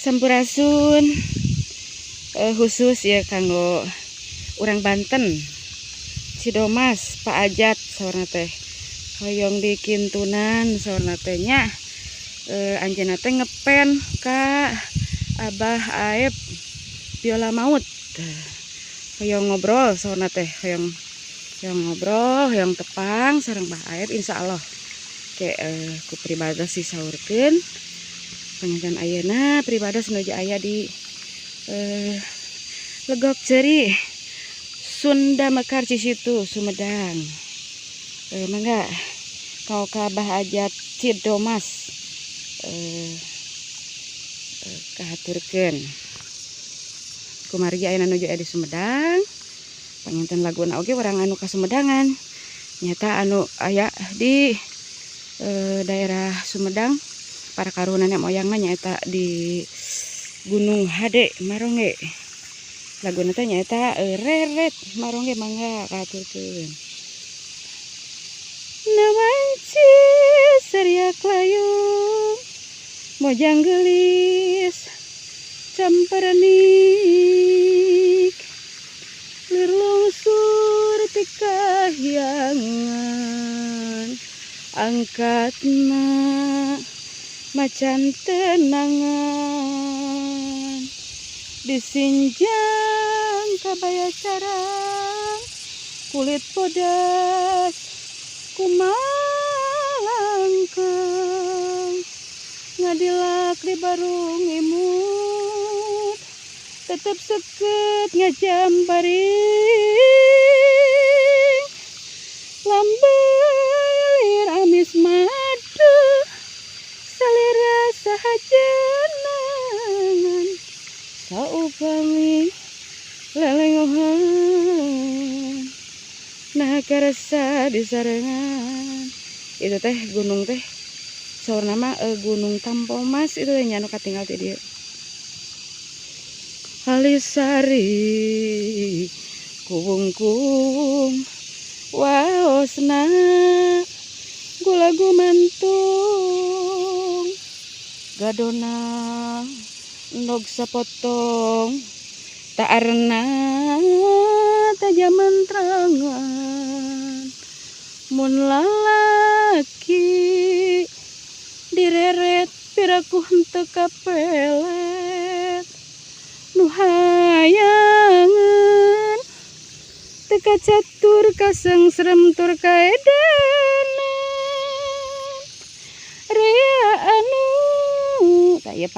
Sampurasun, khusus ya kanggo urang Banten Cidomas, Pak Ajat saurna teh hoyong dikintunan saurna teh nya. Anjeunna teh ngepen ka Abah Aep Biola Maut, hoyong ngobrol saurna teh, hoyong hoyong ngobrol, hoyong tepang sareng Bah Aep. Insyaallah ke ku pribados disaurkeun. Panginten ayeuna pribados nuju aya di Legok Ceri, Sunda Mekar, Cisitu, Sumedang. Mangga kau ka Abah Ajat Cidomas, kahaturkeun kumargi ayeuna nuju aya di Sumedang. Panginten laguna oge urang anu ka Sumedangan, nyata anu aya di daerah Sumedang, para karuhun nenek moyangna nyaeta di Gunung Hade Marongge. Laguna teh nyaeta Reret Marongge. Mangga kahaturkeun. Nawanci seriak layung mojang geulis camperenik, lir lungsur ti kahyangan, angkatna macan tenangan. Disinjang kabaya carang, kulit bodas kumalangkang, ngadilak di barung imut, tetep seket ngajamparing. Lambe lir amis madu, salira sahajenangan, saupami lelengohan, nah karasa disarengan. Itu teh gunung teh saurna mah Gunung Tampomas itu teh nya anu katinggal ti dieu. Alisari kuwung-kuwung waosna gula gumantung, gadona endog sapotong, taarna tajaman terangan. Mun lalaki direret, piraku henteu kapelet, nu hayangeun teu kacatur, kasengsrem tur kaedanan rea anu tah ieu.